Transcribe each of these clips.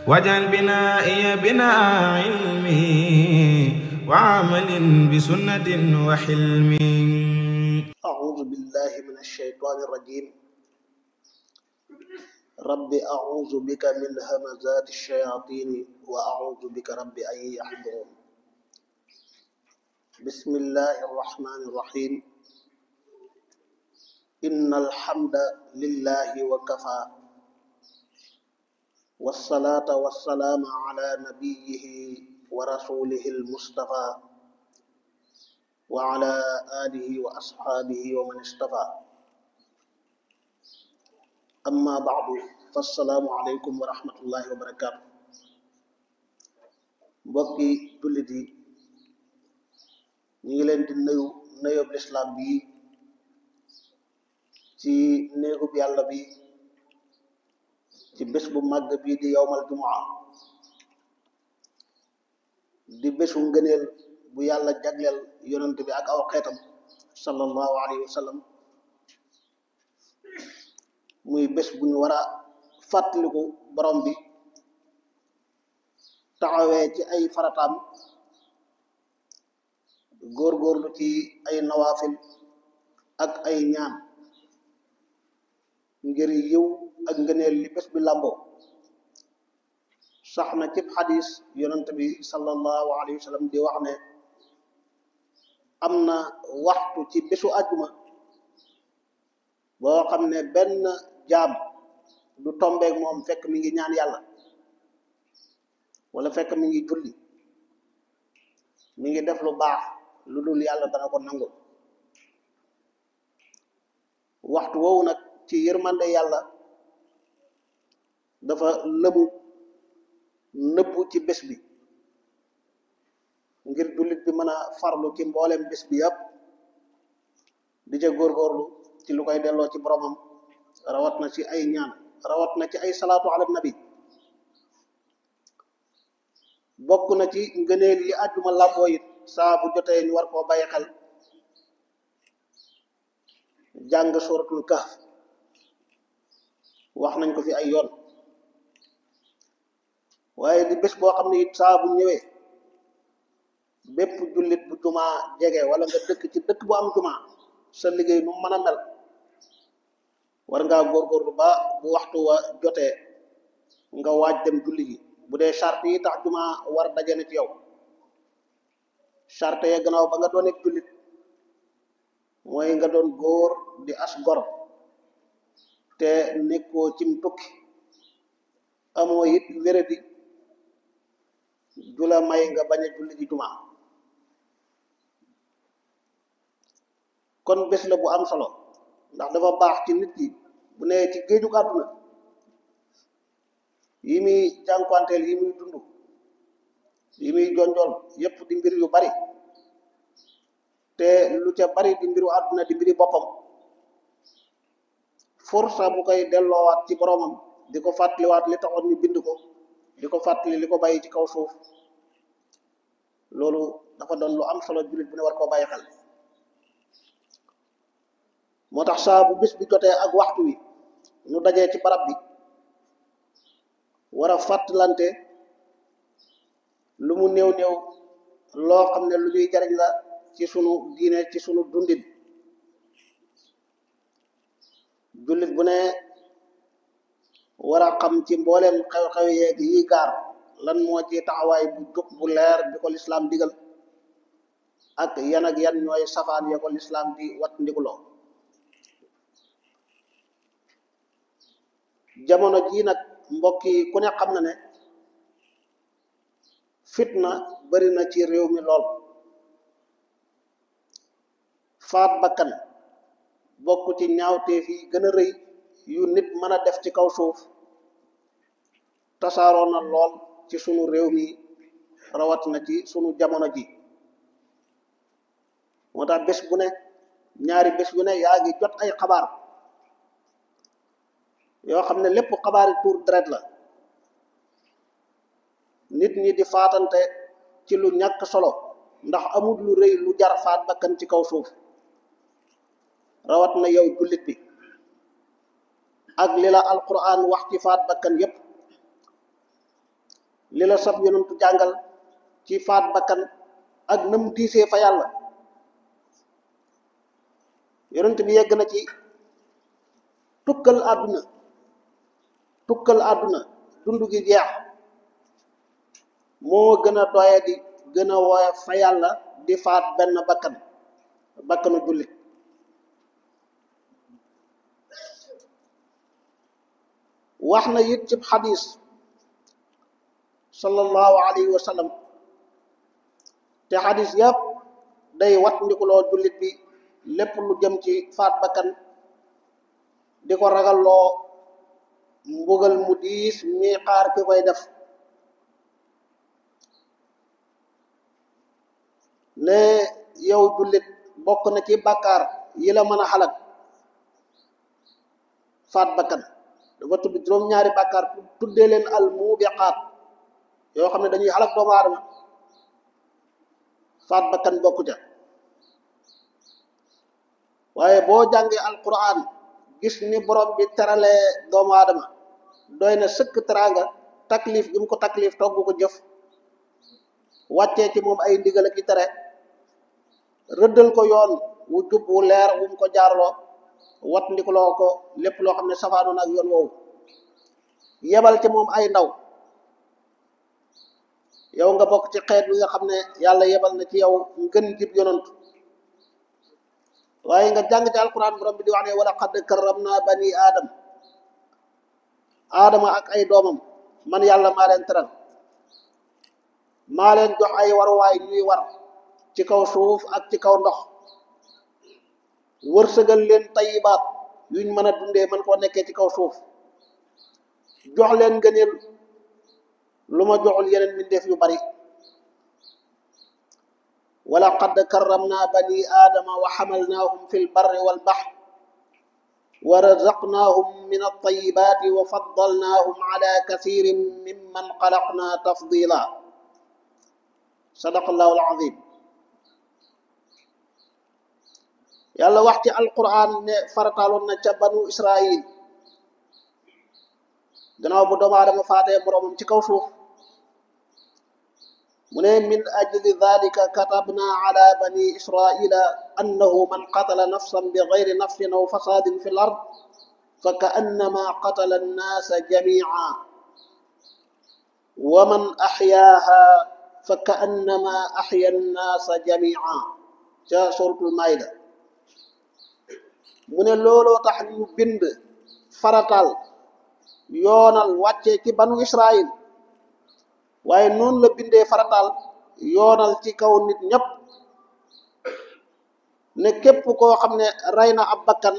واجعل بنائي بناء علم وعمل بسنة وحلم. أعوذ بالله من الشيطان الرجيم. رب أعوذ بك من همزات الشياطين وأعوذ بك رب أن يحضرون. بسم الله الرحمن الرحيم. إن الحمد لله وكفى، والصلاة والسلام على نبيه ورسوله المصطفى وعلى آله وأصحابه ومن اصطفى. أما بعد فالسلام عليكم ورحمة الله وبركاته. mbokki jullit yi ñu ngi leen di nuyoob lislaam bi ci néegub yàlla bi ci bés bu màgg bii di yawmal jumaa, di bésu ngëneel bu yàlla jagleel yonent bi ak aw xeetam sallallahu alayhi wa sallam. muy bés bu ñu war a fàttaliku borom bi, taxawee ci ay farataam, góorgóorlu ci ay nawaafil ak ay ñaan ngir yiw ak ngëneel li bés bi làmboo. sax na cib xadis yonent bi sallallahu alayhi wa sallam di wax ne am na waxtu ci bésu àjjuma boo xam ne benn jaam du tombeek moom fekk mi ngi ñaan yàlla wala fekk mi ngi julli, mi ngi def lu baax lu dul yàlla dana ko nangu. waxtu woowu nag ci yërmande yàlla dafa lëmu nëbbu ci bés bi ngir jullit bi mën a farlu ci mboolem bés bi yàpp di ca góorgóorlu ci lu koy delloo ci boromam, rawat na ci ay ñaan, rawat na ci ay salaatu ala nabi. bokk na ci ngëneel yi àjjuma làmboo it saa bu jotee ñu war koo bàyyi xel jàng suratul kahf. wax nañ ko fi ay yoon, waaye di bés boo xam ne it saa bu ñëwee bépp jullit bu jumaa jege wala nga dëkk ci dëkk bu am jumaa, sa liggéey nu mën a mel war ngaa góorgóorlu ba bu waxtu wa jotee nga waaj dem julli gi. bu dee charte yi tax jumaa war daje na ci yow, charte ya gannaaw ba nga doon nekk jullit mooy nga doon góor di as gor te nekkoo cim tukki, amoo it wéradi ju la may nga bañ a julli ji jumaa. kon bés la bu am solo ndax dafa baax ci nit ki bu nee ci géeju àdduna yi muy jànkuwanteel, yi muy dund, yi muy jonjool yépp di mbir yu bari, te lu ca bari di mbiru àdduna di mbiri boppam. forsa bu koy delloowaat ci boromam, di ko fàttaliwaat li taxoon ñu bind ko, di ko fàttali li ko bàyyi ci kaw suuf, loolu dafa doon lu am solo jullit bu ne war koo bàyyi xel. moo tax saa bu bis bi jotee ak waxtu wi nu dajee ci barab bi war a fàttalante lu mu néew néew loo xam ne lu ñuy jariñ la ci sunu diine, ci sunu dundin. jullit bu ne war a xam ci mbooleem xew-xew yeeg yi gaar lan moo ci taxawaay bu jub bu leer bi ko lislaam digal, ak yan ñooy safaan ya ko lislaam di wat ndikuloo. jamono jii nag mbokk yi ku ne xam na ne fitna bari na ci réew mi lool. faat bakkan bokk ci ñaawteef yi gën a rëy yu nit mën a def ci kaw suuf, tasaaroo na lool ci sunu réew mi, rawat na ci sunu jamono ji. moo tax bés bu ne, ñaari bés bu ne yaa ngi jot ay xabaar yoo xam ne lépp xabaari tuur deret la. nit ñi di faatante ci lu ñàkk solo ndax amul lu rëy lu jar faat bakkan ci kaw suuf, rawat na yow jullit bi. ak li la alquran wax ci faat bakkan yépp li la sab yonentu jàngal ci faat bakkan ak nam diisee fa yàlla. yonent bi yegg na ci tukkal àdduna dund gi jeex moo gën a doye di gën a woyof fa yàlla di faat benn bakkanu jullit. wax na it ci xadis sallallahu alayhi wa sallam te xadis yëpp day wat ndikuloo jullit bi lépp lu jëm ci faat bakkan di ko ragalloo mbugal mu diis mi xaar ki koy def. ne yow jullit bokk na ci bàkkaar yi la mën a xalak faat bakkan. dafa tudd juróom-ñaari bàkkaar tuddee leen al mubiqaat yoo xam ne dañuy xalak doomu aadama, faat bakkan bokku ca. waaye boo jàngee alquran gis ni borom bi teralee doomu aadama doy na sëkk teraanga taklif gi mu ko taklif togg ko jëf, wàccee ci moom ay ndigal ak i tere, rëddal ko yoon wu jub wu leer wu mu ko jaarloo, wat ndikuloo ko lépp loo xam ne safaanoon ak yoon woowu, yebal ci moom ay ndaw. yow nga bokk ci xeet wi nga xam ne yàlla yebal na ci yow ngën jib yonantu. waaye nga jàng ci alquran borom bi di wax ne wala qad karramna bani aadama ak ay doomam man yàlla maa leen teral, maa leen jox ay waruwaay ñuy war ci kaw suuf ak ci kaw ndox, wërsëgal leen tayibaat yuñ mën a dundee mën koo nekkee ci kaw suuf, jox leen ngëneel lu ma joxul yeneen mbindeef yu bari. wala qad karramna bani aadama wa xamalnaahum fi lbarri walbaxr wa razaqnaahum min altayibaati wa faddalnaahum ala kasirin mimman xalaqna tafdila. sadaqa allahu alazim. yàlla wax ci alquran ne farataaloon na ca banu israil gannaaw bu doomu aadama faatee moroomam ci kaw suuf mu ne min ajli dalika katabna ala bani israila annahu man qatala nafsan bi gayri nafsin aw fasadin fi l ard fa ka annama qatala annaasa jamica wa man axyaaha fa ka annama axya annaasa jamica ca suratul maida. mu ne looloo tax ñu bind faratal yoonal wàccee ci banu israil, waaye noonu la bindee faratal yoonal ci kaw nit ñépp ne képp koo xam ne rey na ab bakkan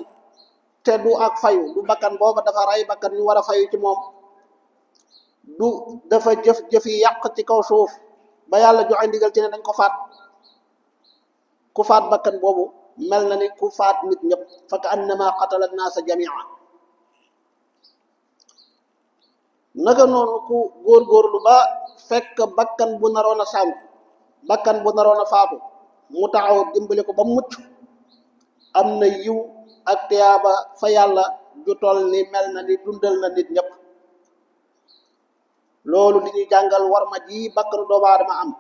te du ak fayu, du bakkan booba dafa rey bakkan ñu war a fayu ci moom, du dafa jëf-jëfi yàq ci kaw suuf ba yàlla joxe ndigal ci ne dañ ko faat, ku faat bakkan boobu mel na ni ku faat nit ñëpp, fa ka annama qatala naasa jamia. naka noonu ku góorgóorlu ba fekk bakkan bu naroon a sànku, bakkan bu naroon a faatu mu taxaw dimbali ko ba mucc, am na yiw ak tiyaaba fa yàlla ju toll ni mel na ni dundal na nit ñëpp. loolu li ñuy jàngal war ma ji bakkanu doomu aadama am.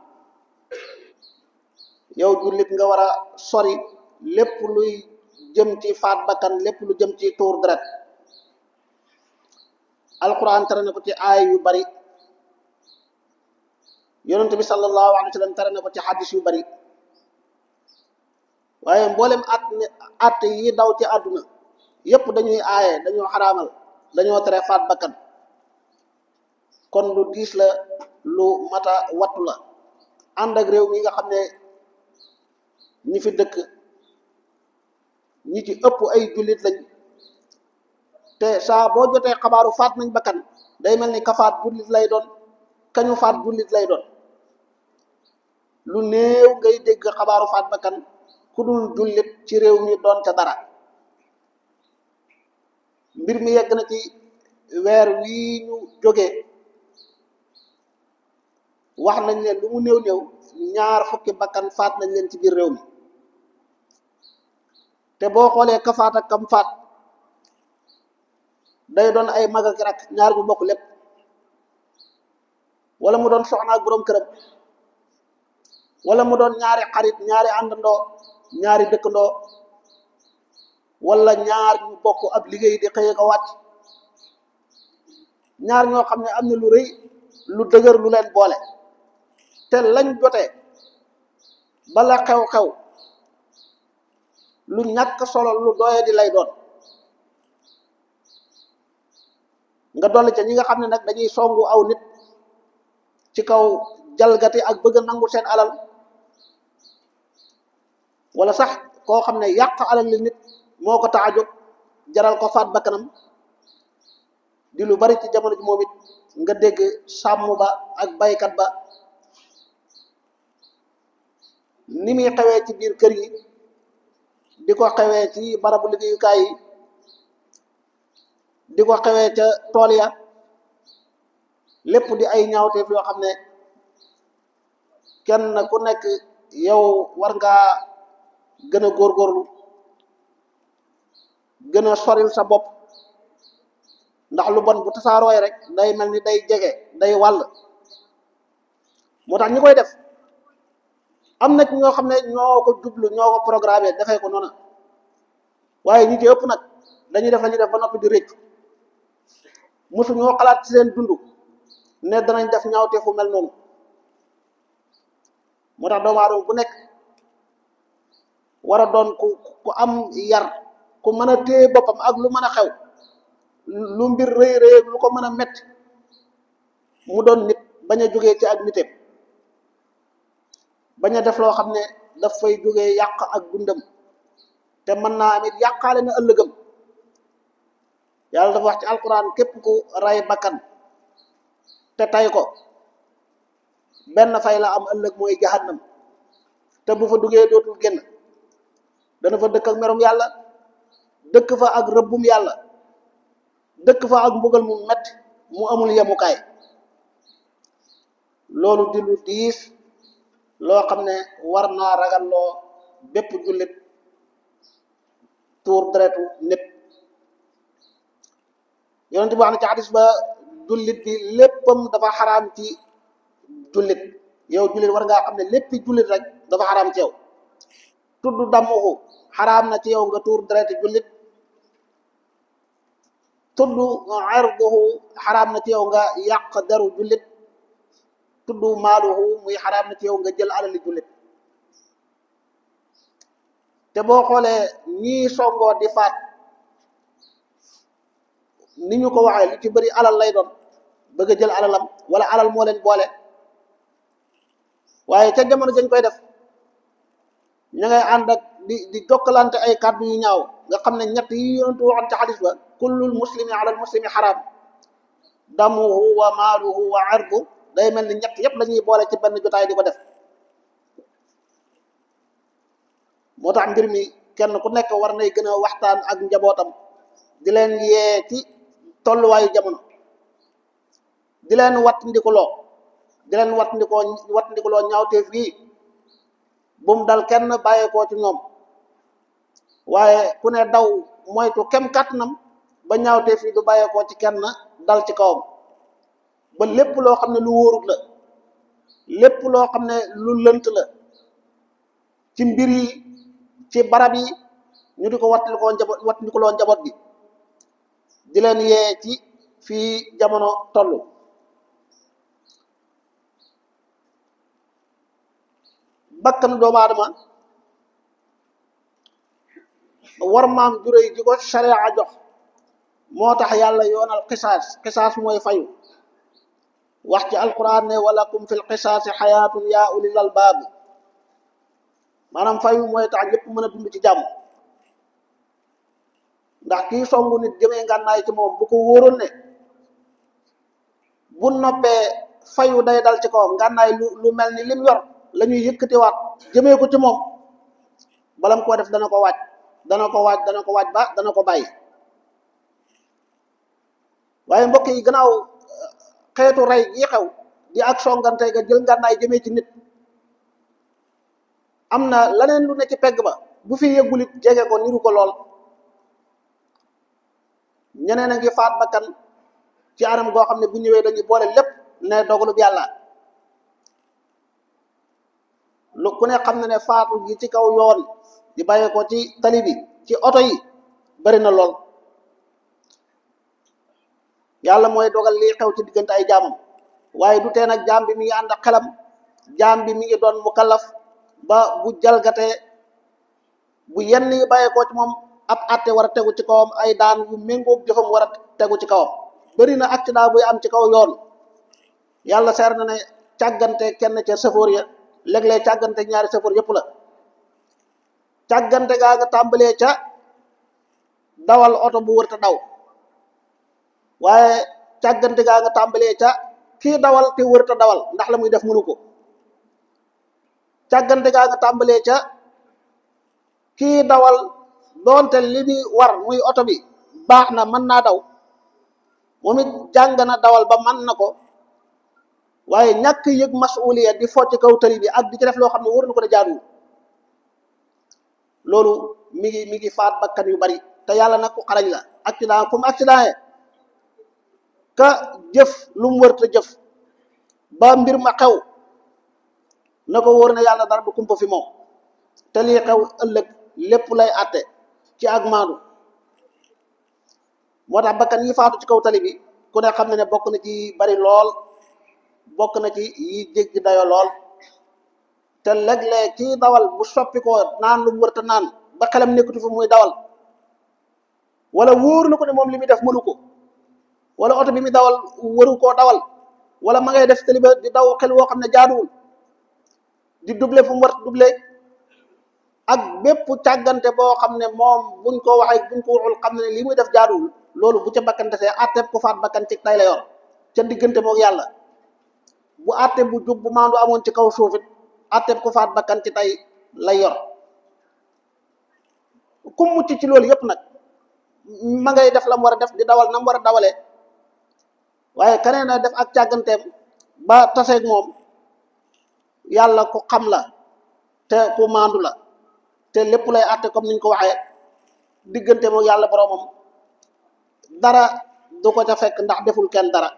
yow jullit nga war a sori lépp luy jëm ci faat bakkan, lépp lu jëm ci tuur deret. alquran tere na ko ci aay yu bari, yonent bi sallallahu alayhi wa sallam tere na ko ci xadis yu bari. waaye mboolem at yi daw ci àdduna yépp dañuy aaye, dañoo xaraamal, dañoo tere faat bakkan. kon lu diis la, lu mata wattu la. ànd ak réew mi nga xam ne ñi fi dëkk ñi ci ëpp ay jullit lañ, te saa boo jotee xabaaru faat nañ bakkan day mel ni ka faat jullit lay doon, kañu faat jullit lay doon. lu néew ngay dégg xabaaru faat bakkan ku dul jullit ci réew mi doon ca dara. mbir mi yegg na ci weer wii ñu jógee wax nañ leen lu mu néew néew 20 bakkan faat nañ leen ci biir réew mi, te boo xoolee ka faat ak kam faat day doon ay mag ak rak, ñaar ñu bokk lépp. wala mu doon soxna ak boroom këram wala mu doon ñaari xarit ñaari àndandoo ñaari dëkkandoo wala ñaar ñu bokk ab liggéey di xëy ko wàcc ñaar ñoo xam ne am na lu rëy lu dëgër lu leen boole te lañ jotee bala xew-xew lu ñàkk solo lu doye di lay doon nga dolli ca ñi nga xam ne nag dañuy songu aw nit ci kaw jalgati ak bëgg a nangu seen alal wala sax koo xam ne yàq alal li nit moo ko tax a jóg jaral ko faat bakkanam di lu bari ci jamono ji moom it nga dégg sàmm ba ak baykat ba ni muy xewee ci biir kër yi di ko xewee ci barabu liggéeyukaay yi di ko xewee ca tool ya lépp di ay ñaawteef yoo xam ne kenn ku nekk yow war ngaa gën a góorgóorlu gën a soril sa bopp ndax lu bon bu tasaarooy rek day mel ni day jege day wàll moo tax ñi koy def am na ci ñoo xam ne ñoo ko jublu ñoo ko programmé defee ko noonu waaye ñi ci ëpp nag dañuy def la ñuy def ba noppi di rëccu mosu ñoo xalaat ci seen dund ne danañ def ñaawte fu mel noonu moo tax doomu aadama bu nekk war a doon ku am yar ku mën a téye boppam ak lu mën a xew lu mbir rëy rëy lu ko mën a metti mu doon nit bañ a jógee ci ak niteem bañ a def loo xam ne daf fay jógee yàq ak dundam te mën naa amit yàqaale na ëllëgam yàlla dafa wax ci alquran képp ku ray bakkan te tay ko benn fay la am ëllëg mooy jahannam te bu fa duggee dootul génn dana fa dëkk ak merum yàlla dëkk fa ak rëbbum yàlla dëkk fa ak mbugal mu metti mu amul yemukaay loolu di lu diis loo xam ne war naa ragal loo bépp jullit tuur deretu nit yonent bi wax na ci hadis ba jullit bi léppam dafa xaraam ci jullit yow jullit war ngaa xam ne léppi jullit rek dafa xaraam ci yow tudd dammuxu xaraam na ci yow nga tuur dereti jullit tudd irduhu xaraam na ci yow nga yàq deru jullit tudd maaluhu muy xaraam na ci yow nga jël alali jullit te boo xoolee ñii songoo di faat ni ñu ko waxee li ci bëri alal lay doon bëgg a jël alalam wala alal moo leen boole waaye ca jamono dañ koy def ña ngay ànd ak di jokkalante ay kàddu yu ñaaw nga xam ne ñett yi yonentu waxoon ci xadis ba kullul muslimi ala al muslimi xaraam damuhu wa maaluhu wa irdu day mel ni ñett yépp la ñuy boole ci benn jotaay di ko def moo tax mbir mi kenn ku nekk war nay gën a waxtaan ak njabootam di leen yee ci tolluwaayu jamono di leen wattandikuloo ñaawteef yi bu mu dal kenn bàyyeekoo ci ñoom waaye ku ne daw moytu kem kàttanam ba ñaawteef yi du bàyyeekoo ci kenn dal ci kawam ba lépp loo xam ne lu wóorut la lépp loo xam ne lu lënt la ci mbir yi ci barab yi ñu di ko wattandikuloo njaboot gi di leen yee ci fii jamono tollu bakkan doomu aadama war maam juréy ji ko sharia jox moo tax yàlla yoonal xisaas mooy fayu wax ci alquran ne walakum fil qisaasi xayaatun yaa ulil albaab maanaam fayu mooy tax ñëpp mën a dund ci jàmm ndax kii songu nit jëmee ngànnaay ci moom bu ko wóoroon ne bu noppee fayu day dal ci kawam ngànnaay lu mel ni lim yor la ñuy yëkkatiwaat jëmee ko ci moom balam koo def dana ko waaj ba dana ko bàyyi waaye mbokk yi gannaaw xeetu rey gi xew di ak songante ga jël ngànnaay jëmee ci nit am na leneen lu ne ci pegg ba bu fi yëggulit jege ko niru ko lool ñeneen a ngi faat bakkan ci anam goo xam ne bu ñëwee dañuy boole lépp ne dogalub yàlla lu ku ne xam na ne faatu gi ci kaw yoon di bàyyee ko ci tali bi ci oto yi bari na lool yàlla mooy dogal lii xew ci diggante ay jaamam waaye du tee nag jaam bi mi ngi ànd ak xelam jaam bi mi ngi doon mukallaf ba bu jalgatee bu yenn yi bàyyee ko ci moom ab àtte war a tegu ci kawam ay daan yu méngoog jëfam war a tegu ci kawam bari na accident buy am ci kaw yoon yàlla seer na ne càggante kenn ca safoor ya léeg-léeg càggante ñaari safoor yëpp la càggante gaa nga tàmbalee ca dawal oto bu wërta daw waaye càggante gaa nga tàmbalee ca kii dawal te wërta dawal ndax la muy def mënu ko càggante gaa nga tàmbalee ca kii dawal doonte li muy war muy oto bi baax na mën naa daw moom it jàng na dawal ba mën na ko waaye ñàkk yëg masuuliya di focc kaw tali bi ak di ci def loo xam ne wóor na ko ne jaaduwul loolu mi ngi faat bakkan yu bari te yàlla nag ku xarañ la accident fu mu accident ye ka jëf lu mu wër te jëf ba mbir ma xew na ko wóor ne yàlla dara du kumpa fi moom te lii xew ëllëg lépp lay àtte ci ak maandu moo tax bakkan yi faatu ci kaw tali bi ku ne xam ne ne bokk na ci bari lool bokk na ci yi jéggi dayo lool te léeg-léeg kii dawal bu soppi ko naan lu mu wërta naan ba xelam nekkatu fi muy dawal wala wóor na ko ne moom li muy def mënu ko wala oto bi muy dawal waru koo dawal wala ma ngay def tali ba di daw xel woo xam ne jaaduwul di doublé fu mu war doublé ak bépp càggante boo xam ne moom buñ ko waxee buñ ko waxul xam ne lii muy def jaaduwul loolu bu ca bakkan desee àtte ku faat bakkan ci tay la yor ca diggante moog yàlla bu àtte bu jub bu maandu amoon ci kaw suufit àtte ku faat bakkan ci tay lay yor ku mucc ci loolu yëpp nag ma ngay def la mu war a def di dawal na mu war a dawalee waaye keneen a def ak càgganteem ba taseeg moom yàlla ku xam la te ku maandu la te lépp lay àtte comme niñ ko waxee diggante moom yàlla boroomam dara du ko ca fekk ndax deful kenn dara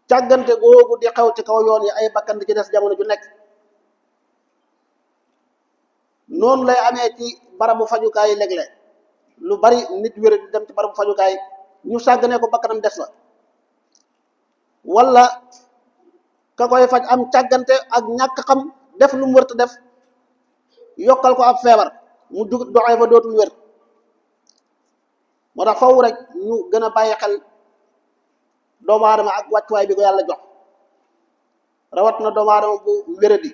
càggante googu di xew ci kaw yoon yi ay bakkan di ci des jamono ju nekk noonu lay amee ci barabu fajukaay yi léeg-léeg lu bari nit wér di dem ci barabu fajukaay ñu sàgganee ko bakkanam des la wala ka koy faj am càggante ak ñàkk xam def lu mu wërta def yokkal ko ab feebar mu jug doxee fa dootul wér moo tax faw rek ñu gën a bàyyi xel doomu aadama ak wàccuwaay bi ko yàlla jox rawat na doomu aadama bu wéradi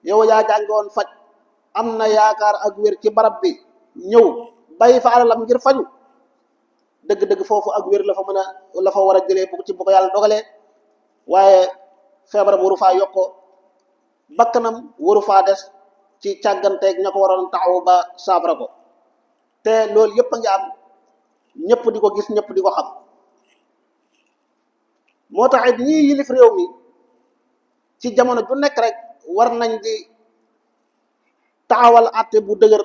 yow yaa jàngi woon faj am na yaakaar ak wér ci barab bi ñëw bàyyi fa alalam ngir faju dëgg-dëgg foofu ak wér la fa war a jëlee bu ci bu ko yàlla dogalee waaye feebaram waru faa yokkoo bakkanam waru faa des ci càgganteeg ña ko waroon taxaw ba saafara ko te loolu yëpp a ngi am ñëpp di ko gis ñëpp di ko xam moo tax it ñii yilif réew mi ci jamono ju nekk rek war nañ di taxawal àtte bu dëgër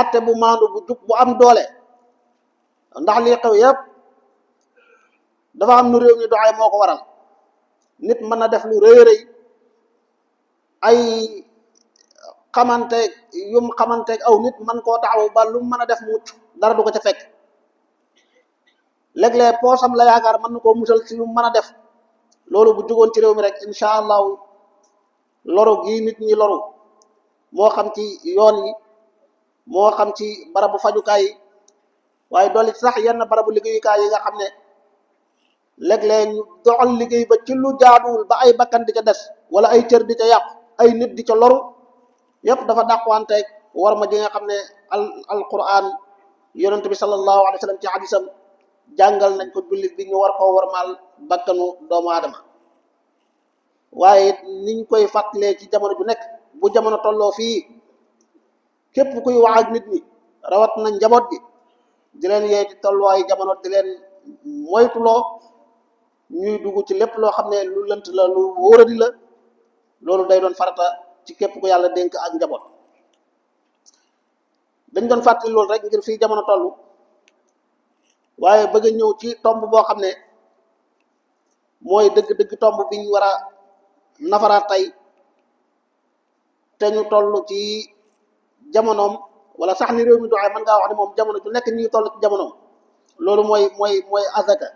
àtte bu maandu bu jub bu am doole ndax lii xew yëpp dafa am nu réew mi doxee moo ko waral nit mën na def lu rëy rëy ay xamanteeg yum xamanteeg aw nit man koo taxaw ba lu mën a def mucc dara du ko ca fekk léeg-léeg poosam la yaakaar mën na koo musal ci lu mën a def loolu bu jógoon ci réew mi rek incha allahu loru gii nit ñi loru moo xam ci yoon yi moo xam ci barabu fajukaay yi waaye dolli sax yenn barabu liggéeyukaay yi nga xam ne léeg-léeg ñu doxal liggéey ba ci lu jaaduwul ba ay bakkan di ca des wala ay cër di ca yàqu ay nit di ca loru yépp dafa dàqwanteeg war ma ji nga xam ne alquran yonent bi sallallahu alayhi wa sallam ci hadisam jàngal nañ ko jullit bi ñu war koo warmaal bakkanu doomu aadama waaye niñ koy fàttalee ci jamono ju nekk bu jamono tolloo fii képp kuy wax ak nit ñi rawat na njaboot gi di leen yee ci tolluwaayu jamono di leen moytuloo ñuy dugg ci lépp loo xam ne lu lënt la lu wóoradi la loolu day doon farata ci képp ku yàlla dénk ak njaboot dañ doon fàttali loolu rek ngir fii jamono toll waaye bëgg a ñëw ci tomb boo xam ne mooy dëgg-dëgg tomb biñ war a nafaraat tey te ñu toll ci jamonoom wala sax ni réew mi doxee mën ngaa wax ne moom jamono ju nekk ñi toll ci jamonoom loolu mooy azaka.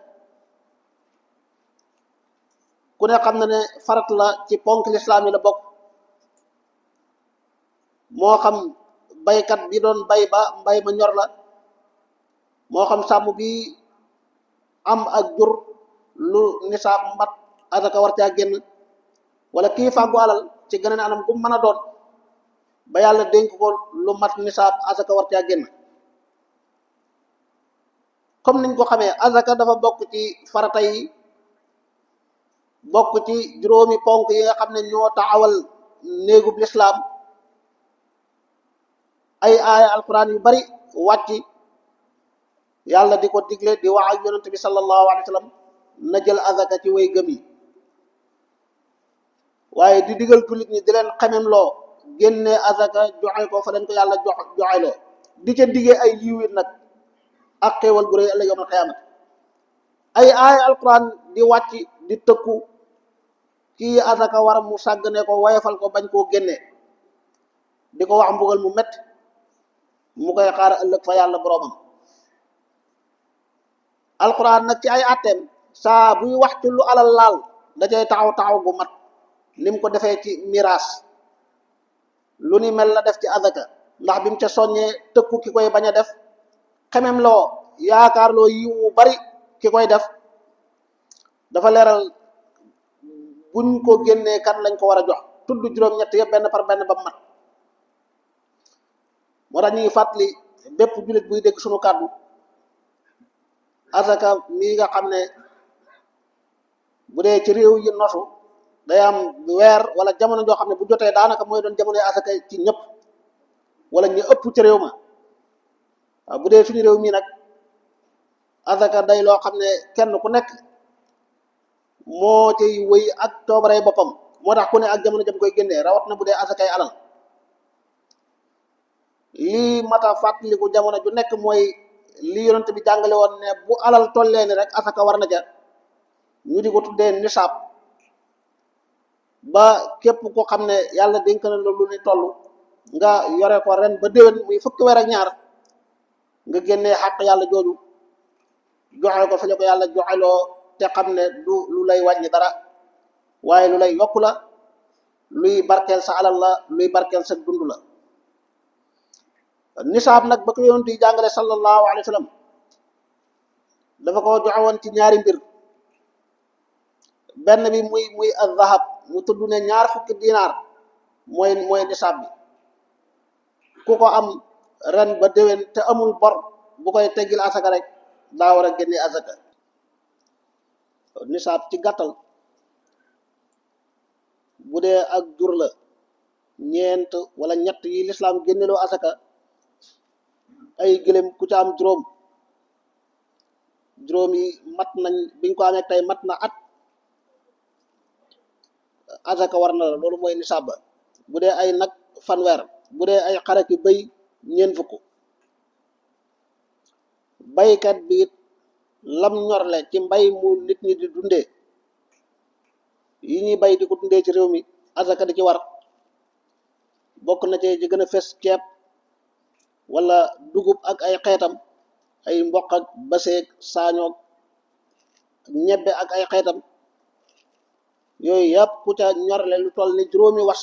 ku ne xam na ne farat la ci ponk lislaam yi la bokk, moo xam baykat bi doon bay ba mbay ma ñor la, moo xam sàmm bi am ak jur lu nisaab mbat azaka war caa génn, wala kii fàggu alal ci geneen anam gu mën a doon ba yàlla dénk ko lu mat nisaab azaka war caa génn. comme niñ ko xamee azaka dafa bokk ci farata yi, bokk ci juróomi ponk yi nga xam ne ñoo taxawal néegub lislaam. ay aaya alquran yu bari wàcc yàlla di ko digle di wax ak yonent bi sallallahu alayhi wa sallam na jël azaka ci way gëm yi, waaye di digal jullit ñi di leen xemem loo génne azaka joxe ko fa leen ko yàlla joxe loo, di ca diggee ay yiwit nag ak xéewal gu rëy ëllëg yawmal qiyaamati. ay aaya alquran di wàcc di tëkku kii azaka war mu sàggane ko woyefal ko bañ koo génne, di ko wax mbugal mu métti mu koy xaar ëllëg fa yàlla boroomam. alquran nag ci ay atteem saa buy wax ci lu alal laal da cay taxaw gu mat, lim ko defee ci miraas lu ni mel la def ci azaka, ndax bi mu ca soññee tëkku ki koy bañ a def, xemem loo yaakaar loo yiw wu bari ki koy def, dafa leeral buñ ko génnee kan lañ ko war a jox, tudd juróom-ñett yëpp benn par benn ba mat. moo tax ñu ngi fàttali bépp jullit buy dégg sunu kàddu, azaka mii nga xam ne bu dee ci réew yi nosu day am weer wala jamono joo xam ne bu jotee daanaka mooy doon jamonoy azaka ci ñëpp wala ñu ëpp ci réew ma. waaw bu dee suñu réew mii nag azaka day loo xam ne kenn ku nekk moo ciy wëy ak toobarey boppam, moo tax ku ne ak jamono jam koy génnee, rawat na bu dee azakay alal. lii mata fàttaliku jamono ju nekk mooy li yonent bi jàngale woon ne bu alal tollee ni rek asaka war na ja, ñu di ko tuddee nisaab, ba képp ko xam ne yàlla dénk na lu ni toll nga yore ko ren ba déwén muy fukki weer ak ñaar, nga génnee xàq yàlla jooju joxe ko fa ñu ko yàlla joxeloo, te xam ne du lu lay wàññi dara waaye lu lay yokku la, luy barkeel sa alal la, luy barkeel sa dund la. nisaab nag ba ko yonent yi jàngale sallallahu alayhi wa sallam dafa ko joxe woon ci ñaari mbir, benn bi muy az-zahab, mu tudd ne 2 fukki dinaar mooy nisaab bi. ku ko am ren ba déwén te amul bor bu koy teggil asaka rek daa war a génne asaka. nisaab ci gàttal bu dee ak jur la, 4 wala 3 yi lislaam génneloo asaka, ay gëléem ku ca am juróom yi mat nañ, biñ ko amee tey mat na at, azaka war na la, loolu mooy nisaab ba. bu dee ay nag 100, bu dee ay xaraki bëy 40. baykat bi it lam ñorle ci mbay mu nit ñi di dundee, yi ñuy bay di ko dundee ci réew mi, azaka di ci war. bokk na ci gën a fes ceeb wala dugub ak ay xeetam, ay mboq ak baseeg saañoog ñebbe ak ay xeetam, yooyu yëpp ku ca ñorle lu toll ni juróomi was,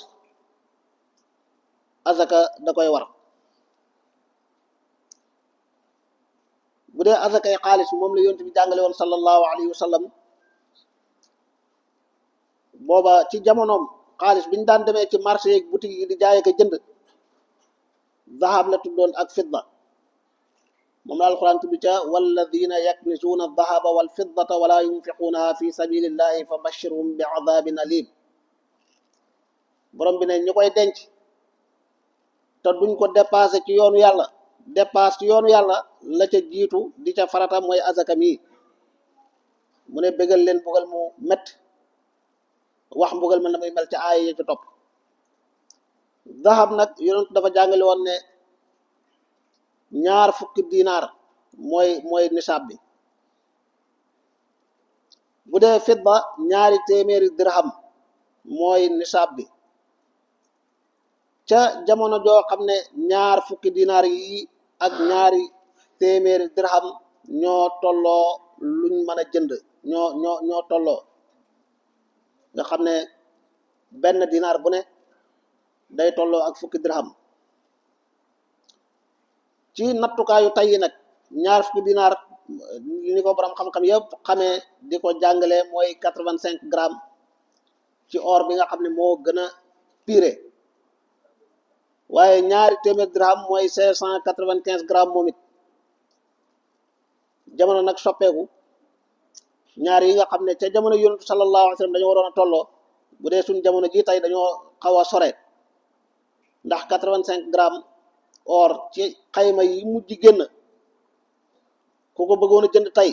azaka da koy war. bu dee azakay xaalis moom la yonent bi jàngale woon sallallahu alayhi wa sallam, booba ci jamonoom xaalis bi ñu daan demee ci marché yeeg boutique yi di jaay ak jënd, zahab la tuddoon ak fidda. moom la alquran tudd ca walladina yaknisuuna aldahaba walfiddata wala yunfiquunaha fi sabilillahi fa bashirhum bi adabin alim. borom bi ne ñu koy denc te duñ ko dépassé ci yoonu yàlla, dépasse ci yoonu yàlla la ca jiitu di ca farata mooy azaka mi. mu ne bégal leen mbugal mu métti, wax mbugal ma na muy mel ca aaya ya ca topp. zahab nag yonent dafa jàngale woon ne 2 fukki dinaar mooy nisaab bi. bu dee fidda 2 téeméeri dirham mooy nisaab bi ca jamono joo xam ne ñaar fukki dinaar yi ak ñaari téeméeri dirham ñoo tolloo luñ mën a jënd ñoo tolloo nga xam ne benn dinaar bu ne day tolloo ak fukki dirham ci nattukaayu tey yi nag ñaar fukki dinaar ni ko borom xam-xam yëpp xamee di ko jàngale mooy 85 grammes ci or bi nga xam ne moo gën a pire waaye ñaari téeméer dirham mooy 595 grammes moom it jamono nag soppeeku ñaar yi nga xam ne ca jamono yonent sallallahu alayhi wa sallam dañoo waroon a tolloo bu dee suñ jamono ji tey dañoo xaw a sore ndax 85 grammes or ci xayma yi mujj génn ku ko bëggoon a jënd tey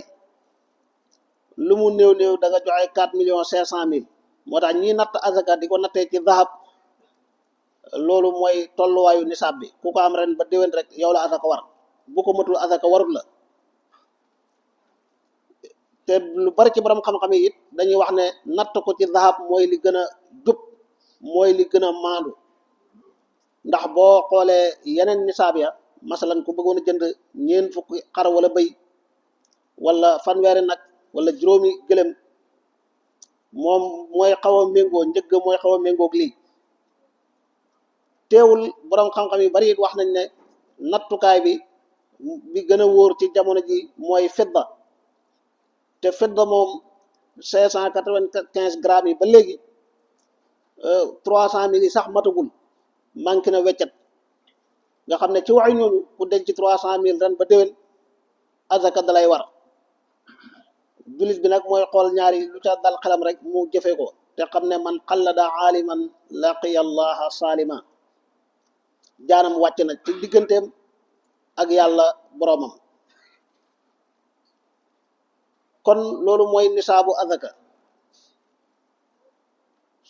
lu mu néew néew da nga joxe 4,5 millions moo tax ñi natt azaka di ko nattee ci zahab loolu mooy tolluwaayu nisaab bi ku ko am ren ba déwén rek yow la azaka war bu ko matul azaka warut la te lu bari ci borom xam-xam yi it dañuy wax ne natt ko ci zahab mooy li gën a jub mooy li gën a maandu ndax boo xoolee yeneen nisaab ya masalan ku bëggoon a jënd ñeent fukki xar wala bëy wala fanweeri nag wala juróomi gëlëm moom mooy xaw a méngoo njëgg mooy xaw a méngoog lii teewul borom xam-xam yi bari it wax nañ ne nattukaay bi gën a wóor ci jamono ji mooy fidda te fidda moom 595 grammes yi ba léegi 300 000 yi sax matagul manqué na weccet nga xam ne ci waxi ñooñu ku denc 300 000 ren ba déwén azaka dalay war jullit bi nag mooy xool ñaari lu ca dal xelam rek mu jëfe ko te xam ne man xallada aaliman laqiya allaha salima jaanam wàcc na ci digganteem ak yàlla boroomam kon loolu mooy nisaabu azaka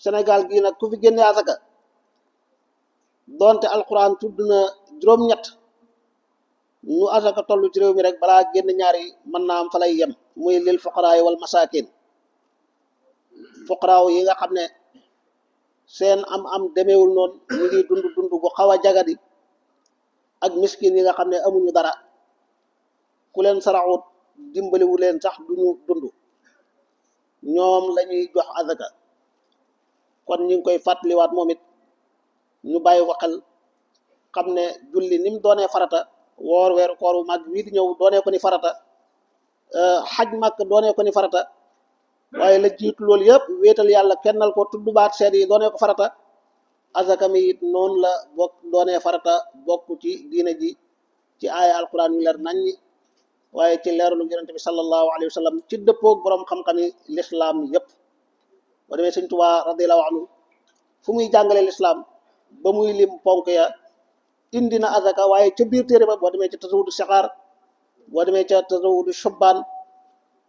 Sénégal gii nag ku fi génne azaka doonte alquran tudd na juróom-ñett nu azaka toll ci réew mi rek balaa génn ñaari mën naa am fa lay yem muy lil fuqaraa wal masakin fuqaraaw yi nga xam ne seen am demeewul noonu ñu ngi dund bu xaw a jagadi ak miskin yi nga xam ne amuñu dara ku leen saraxut dimbaliwu leen sax duñu dund ñoom lañuy jox azaka kon ñu ngi koy fàttaliwaat moom it ñu bàyyi ko xel xam ne julli ni mu doonee farata woor weeru koor bu mag wii di ñëw doonee ko ni farata xaj màkk doonee ko ni farata waaye la jiitu loolu yëpp wéetal yàlla kennal ko tudd baat seed yi doonee ko farata azaka mi it noonu la bokk doonee farata bokk ci diine ji ci aaya alquran yu leer naññi waaye ci leerulu yonent bi sallallahu alayhi wa sallam ci dëppoog borom xam-xami lislaam yëpp boo demee Sëñ Tuubaa radiyallahu anhu fu muy jàngale lislaam ba muy lim ponk ya indi na azaka waaye ca biir téere ba boo demee ca tasawudu sixaar boo demee ca tasawudu shubbaan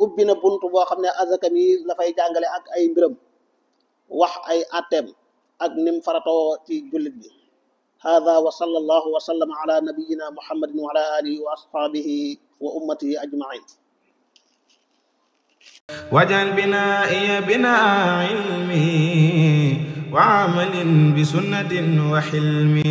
ubbi na bunt boo xam ne azaka mi la fay jàngale ak ay mbiram wax ay atteem ak nim faratoo ci jullit bi hada wa sallallahu wa sallama ala nabiyina muhammadin wa ala alihi wa ashabihi wa ummatihi ajmain waj'al binaa'iya binaa'a ilmi wa amalin bi sunnatin wa hilmi